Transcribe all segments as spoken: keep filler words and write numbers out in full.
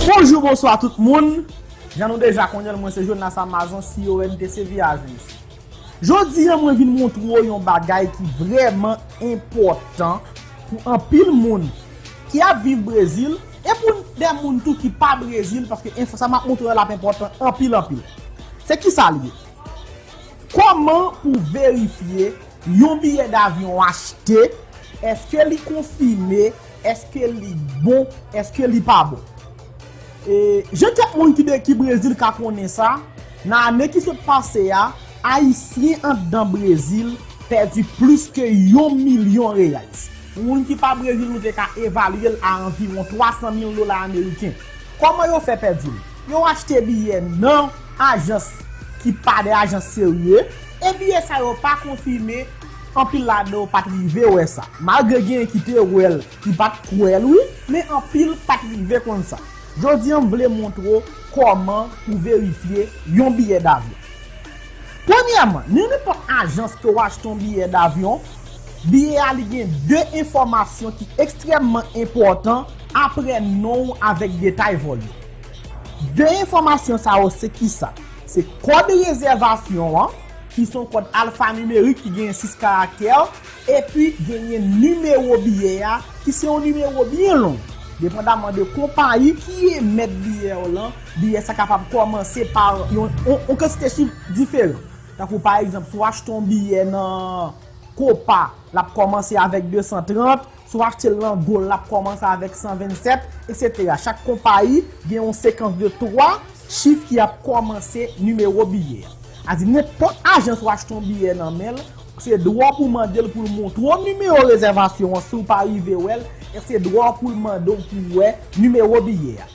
Bonjou, bonswa tout moun. Jan nou deja konnen l, mwen se Jonas Amazon, C O N T C V Agency. Jodi a, mwen vin montre w yon bagay ki vrèman enpòtan pou anpil moun ki ap viv Brezil e pou de moun tou ki pa Brezil, paske enfo sa m ap montre w la ap enpòtan anpil, anpil. Se ki sa l ye? Kòman pou verifye yon biyè davyon achte, èske li konfime, èske li bon, èske li pa bon? E, jan kèk moun ki de ki Brezil ka konnen sa, nan ane ki sot pase a, Ayisyen anndan Brezil pèdi plis ke yon milyon reyais. Pou moun ki pa Brezil, nou te ka evalye l a anviwon twa san mil dola ameriken. Kòman yo fè pèdi l? Yo achte biyè nan ajans ki pa de ajans serye, e biyè sa yo pa konfime, anpil ladan yo pa t rive wè sa. Malgre genyen ki te wè l, ki pa t kwè l, wi, men anpil pa t rive konn sa. Jodi a, m vle montre w kòman pou verifye yon biyè davyon. Premyèman, nan nenpòt ajans ke w achte yon biyè davyon, biyè a li gen de enfòmasyon ki ekstrèmman enpòtan apre non w avèk detay vòl yo. De enfòmasyon sa yo se ki sa? Se kòd rezèvasyon an, ki se yon kòd alfanimerik ki genyen sis karaktè, epi genyen nimewo biyè a, ki se yon nimewo byen long. Depandaman de konpayi ki emèt biyè w lan, biyè sa kapab kòmanse pa yon, yon, yon kantite chif diferan. Tankou pa egzanp, si w achte yon biyè nan Copa, l ap kòmanse avèk de san trant, si w achte l nan Gold, l ap kòmanse avèk san vennsèt, etsetera. Chak konpayi gen yon sekans de twa chif ki ap kòmanse nimewo biyè a. A di, nenpòt ajans w achte yon biyè nan men l, se dwa w pou mande l pou l montre w nimewo rezèvasyon an si w pa rive wè l, e se dwa w pou l mande w pou w wè nimewo biyè a.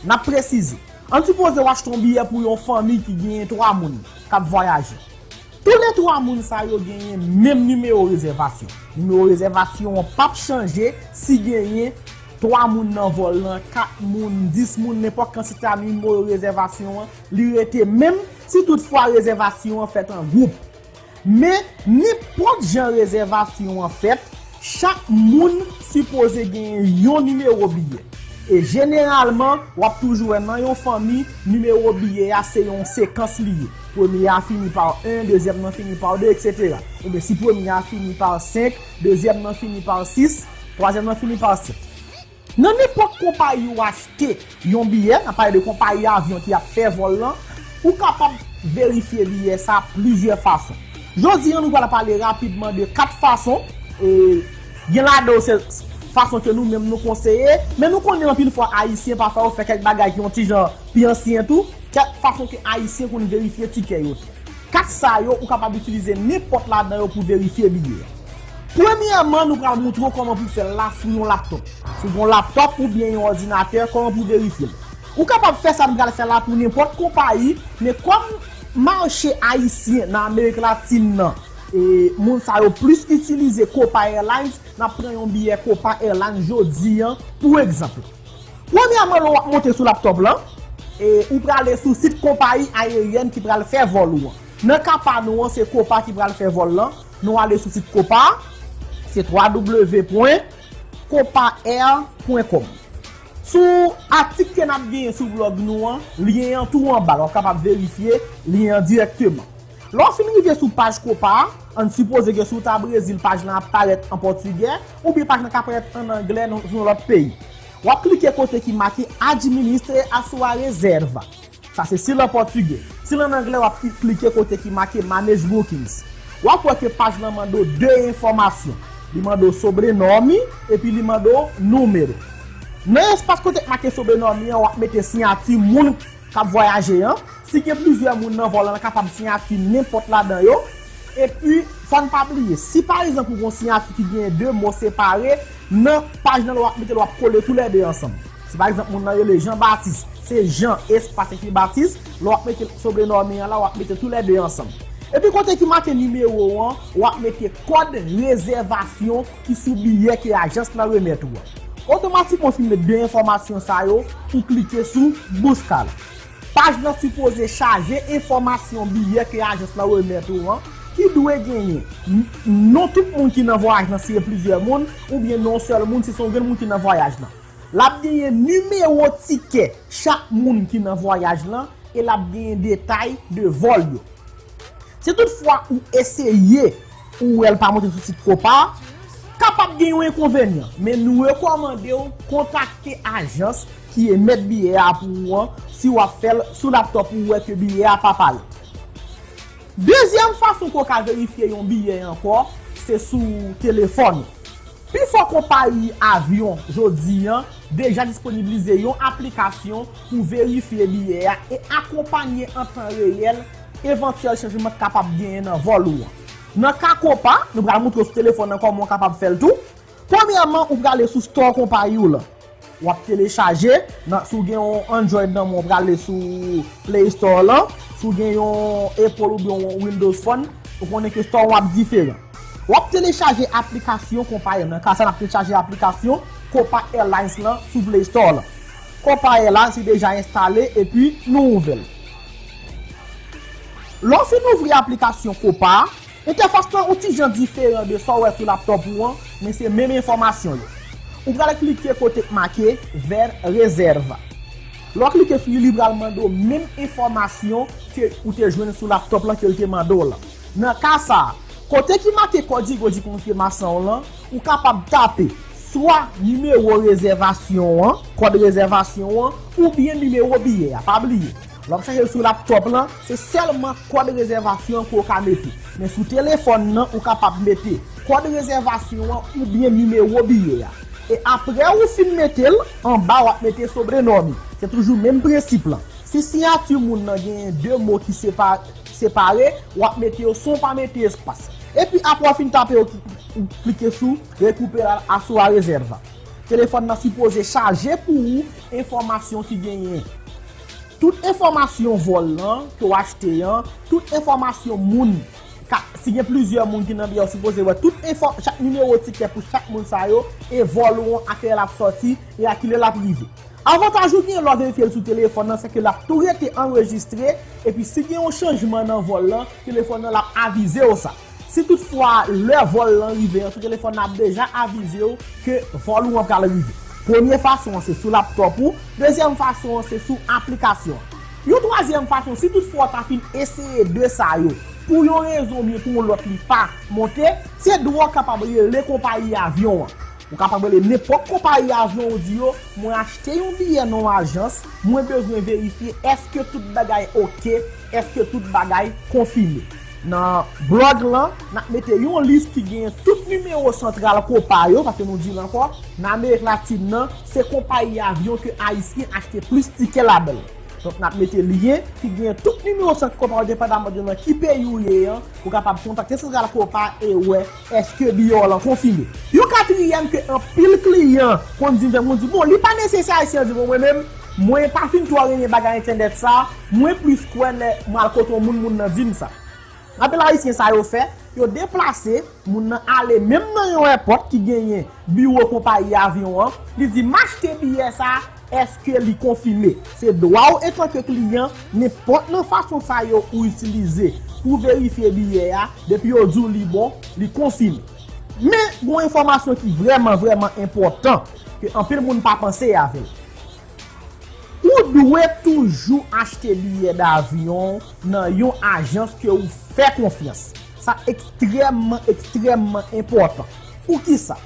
N ap presize. Ann sipoze w achte yon biyè pou yon fanmi ki genyen twa moun k ap vwayaje. Toulètwa moun sa yo genyen menm nimewo rezèvasyon. Nimewo rezèvasyon an p ap chanje si genyen twa moun nan vòl lan, kat moun, dis moun, nenpòt kantite a nimewo rezèvasyon an, li rete menm si toutfwa rezèvasyon an fèt an gwoup. Men, nenpòt jan rezèvasyon an fèt, chak moun sipoze genyen yon nimewo biyè. E jeneralman, w ap toujou wè nan yon fanmi, nimewo biyè a se yon sekans li ye. Premye a fini pa en, dezyèm nan fini pa de, etsetera. Oubyen si premye a fini pa senk, dezyèm nan fini pa sis, twazyèm nan fini pa sèt. Nan nenpòt konpayi w achte yon biyè, n ap pale de konpayi avyon ki ap fè vòl lan, ou kapab verifye biyè sa plizyè fason. Jodi a, nou pral pale rapidman de kat fason. E, gen ladan yo se fason ke nou menm nou konseye, men nou konnen anpil fwa Ayisyen pafwa yo fè kèk bagay ki yon ti jan pi ansyen tou, kèk fason ke Ayisyen konn verifye tikè yo tou. Kat sa yo, ou kapab itilize nenpòt ladan yo pou verifye biyè a. Premyèman, nou pral montre w kòman pou fè l la sou yon laptòp. Si w gen yon laptòp oubyen yon òdinatè, kòman pou verifye l. Ou kapab fè sa m pral fè la pou nenpòt konpayi, men kòm mache ayisyen nan Amerik Latin nan, e moun sa yo plis itilize Copa Airlines, n ap pran yon biyè Copa Airlines jodi a, pou egzanp. Premyèman, lè w ap monte sou laptòp lan, e ou prale sou sit konpayi ayeryèn ki pral fè vòl ou an. Nan ka pa nou an, se Copa ki pral fè vòl lan. Nou ale sou sit Copa, se w w w pwen copa air pwen com. Sou atik ke n ap genyen sou blòg nou an, lyen an tou anba, w ap kapab verifye lyen an dirèkteman. Lè w fin rive sou paj Copa a, ann sipoze ke si w ta Brezil, paj lan ap parèt an pòtigè, oubyen paj lan ka parèt an anglè nan yon lòt peyi. W ap klike kote ki make Administre a sua reserva. Sa se si l an pòtigè. Si l an anglè, w ap klike kote ki make Manage Bookings. W ap wè ke paj lan mande w de enfòmasyon. Li mande w sobrenome, epi li mande w número. Nan espas kote k make sobrenome an, w ap mete siyati moun k ap vwayaje an. Si gen plizyè moun nan vòl lan, kapab siyati nenpòt ladan yo. Epi, fò n pa bliye, si pa egzanp ou gen yon siyati ki gen de mo separe, nan paj nan lè w ap mete l, w ap kole toulède ansanm. Si pa egzanp moun nan rele Jean Baptiste, se Jean espas ekri Baptiste, lè w ap mete sobrenome an la, w ap mete toulède ansanm. Epi kote ki make nimewo an, w ap mete kòd rezèvasyon ki sou biyè ke ajans lan remèt ou an. Otomatikman w fin met de enfòmasyon sa yo, ou klike sou Bouska la. Paj lan sipoze chaje enfòmasyon biyè ke ajans lan remèt ou an, ki dwe genyen n-, non tout moun ki nan vwayaj lan si e plizyè moun, oubyen non sèl moun si se yon grenn moun ki nan vwayaj lan. L ap genyen nimewo tikè chak moun ki nan vwayaj lan e l ap genyen detay de vòl yo. Si toutfwa ou eseye ou wè l pa monte sou sit Copa, kapab gen yon enkonvenyan, men nou rekòmande w kontakte ajans ki emèt biyè a pou ou an si w ap fè l sou laptòp ou wè ke biyè a pa parèt. Dezyèm fason ke w ka verifye yon biyè ankò, se sou telefòn ou. Pifò konpayi avyon jodi an deja disponibilize yon aplikasyon pou verifye biyè a e akonpanye an tan reyèl evantyèl chanjman k kapab genyen nan vòl ou an. Nan ka Copa, nou pral montre w sou telefòn nan kòman w kapab fè l tou. Premyèman, ou prale sou store konpayi w lan. W ap telechaje, nan, si w gen yon Android nan men w, w prale sou Play Store lan. Si w gen yon Apple oubyen yon Windows Phone, ou konnen ke store w ap diferan. W ap telechaje aplikasyon konpayi an. Nan ka sa, n ap telechaje aplikasyon Copa Airlines lan sou Play Store lan. Copa Airlines li deja enstale epi nou ouvè l. Lè w fin ouvri aplikasyon Copa, entèfas lan yon ti jan diferan de sa w wè sou laptòp ou an, men se menm enfòmasyon yo. Ou pral klike kote k make Ver reserva. Lè w klike sou li, li pral mande w menm enfòmasyon ke ou te jwenn sou laptòp lan ke l te mande w lan. Nan ka sa a, kote ki make kòdigo de konfimasyon w lan, ou kapab tape swa nimewo rezèvasyon an, kòd rezèvasyon an, oubyen nimewo biyè a. Pa bliye, lè w ap chache l sou laptòp lan, se sèlman kòd rezèvasyon an ke w ka mete. Men sou telefòn nan, ou kapab mete kòd rezèvasyon an oubyen nimewo biyè a. E apre ou fin mete l, anba w ap mete sobrenome. Se toujou menm prensip lan. Si siyati moun nan genyen de mo ki sepa-, separe, w ap mete yo san w pa mete espas. Epi apre w fin tape yo, ou klike sou Recuperar a sua reserva. Telefòn nan sipoze chaje pou ou enfòmasyon ki genyen. Tout enfòmasyon vòl lan ke w achte an, tout enfòmasyon moun ka, si gen plizyè moun ki nan biyè, w sipoze wè tout enfò-, chak nimewo tikè pou chak moun sa yo, e vòl ou an, a kilè l ap sòti e a kilè l ap rive. Avantaj ou gen lè w verifye l sou telefòn nan, se ke l ap tou rete anrejistre, epi si gen yon chanjman nan vòl lan, telefòn nan l ap avize w sa. Si toutfwa lè vòl lan rive an tou, telefòn nan ap deja avize w ke vòl ou an pral rive. Premye fason an se sou laptòp ou, dezyèm fason an se sou aplikasyon. Yon twazyèm fason, si toutfwa w ta fin eseye de sa yo, pou yon rezon oubyen pou yon lòt li pa monte, se dwa w kapab rele konpayi avyon an. Ou kapab rele nenpòt konpayi avyon ou di yo, mwen achte yon biyè nan yon ajans, mwen bezwen verifye èske tout bagay oke, èske tout bagay konfime. Nan blòg lan, n ap mete yon lis ki genyen tout nimewo santral Copa yo, paske nou di l ankò, nan Amerik Latin nan, se konpayi avyon ke Ayisyen achte plis tikè ladan l. Donk, n ap mete lyen ki gen tout nimewo santral Copa yo, depandaman de nan ki peyi w ye an, ou kapab kontakte santral Copa e wè èske biyè w lan konfime. Yon katriyèm ke anpil kliyan konn di m, fè moun di, bon, li pa nesesè Ayisyen an di, bon, mwen menm, mwen pa fin twò renmen bagay entènèt sa, mwen plis kwè lè m al kote yon moun, moun nan di m sa. Anpil Ayisyen sa yo fè, yo deplase, moun nan ale menm nan yon èpòt ki genyen biwo konpayi avyon an, li di, m achte biyè sa, èske li konfime? Se dwa w antanke kliyan, nenpòt nan fason sa yo ou itilize pou verifye biyè a, depi yo di w li bon, li konfime. Men, gen yon enfòmasyon ki vrèman, vrèman enpòtan, ke anpil moun pa panse avè l. Ou dwe toujou achte biyè davyon nan yon ajans ke ou fè konfyans. Sa ekstrèmman, ekstrèmman enpòtan. Poukisa?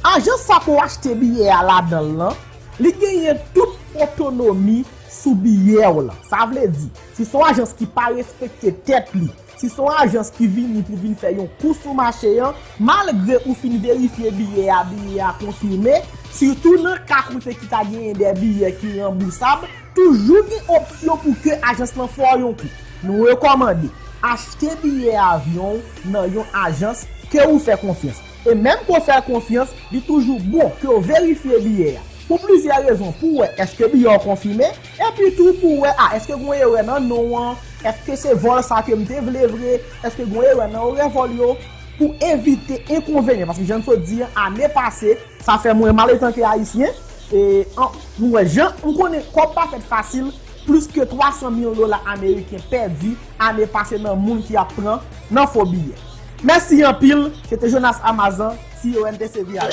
Ajans sa ke w achte biyè a ladan l lan, li genyen tout otonomi sou biyè w lan. Sa vle di, si se yon ajans ki pa respekte tèt li, si se yon ajans ki vini pou vin fè yon kou sou mache an, malgre ou fin verifye biyè a, biyè a konfime, sitou nan ka kote ki ta genyen de biyè ki ranbousab, toujou gen opsyon pou ke ajans lan fè w yon kou. Nou rekòmande achte biyè avyon w nan yon ajans ke ou fè konfyans. E menm ke w fè konfyans, li toujou bon ke w verifye biyè a. Pou plizyè rezon, pou w wè èske biyè w konfime, epi tou pou w wè, a, èske gen yon erè nan non an, èske se vòl sa ke m te vle vre, èske gen yon erè nan orè vòl yo, pou evite enkonvenyan, paske jan n sot di an, ane pase, sa fè mwen mal etanke Ayisyen, e an, nou wè jan, m konnen kòb pa fèt fasil, plis ke twa san mil dola ameriken pèdi ane pase nan moun ki ap pran nan fo biyè. Mèsi anpil, se te Jonas Amazan, C E O N T C V R.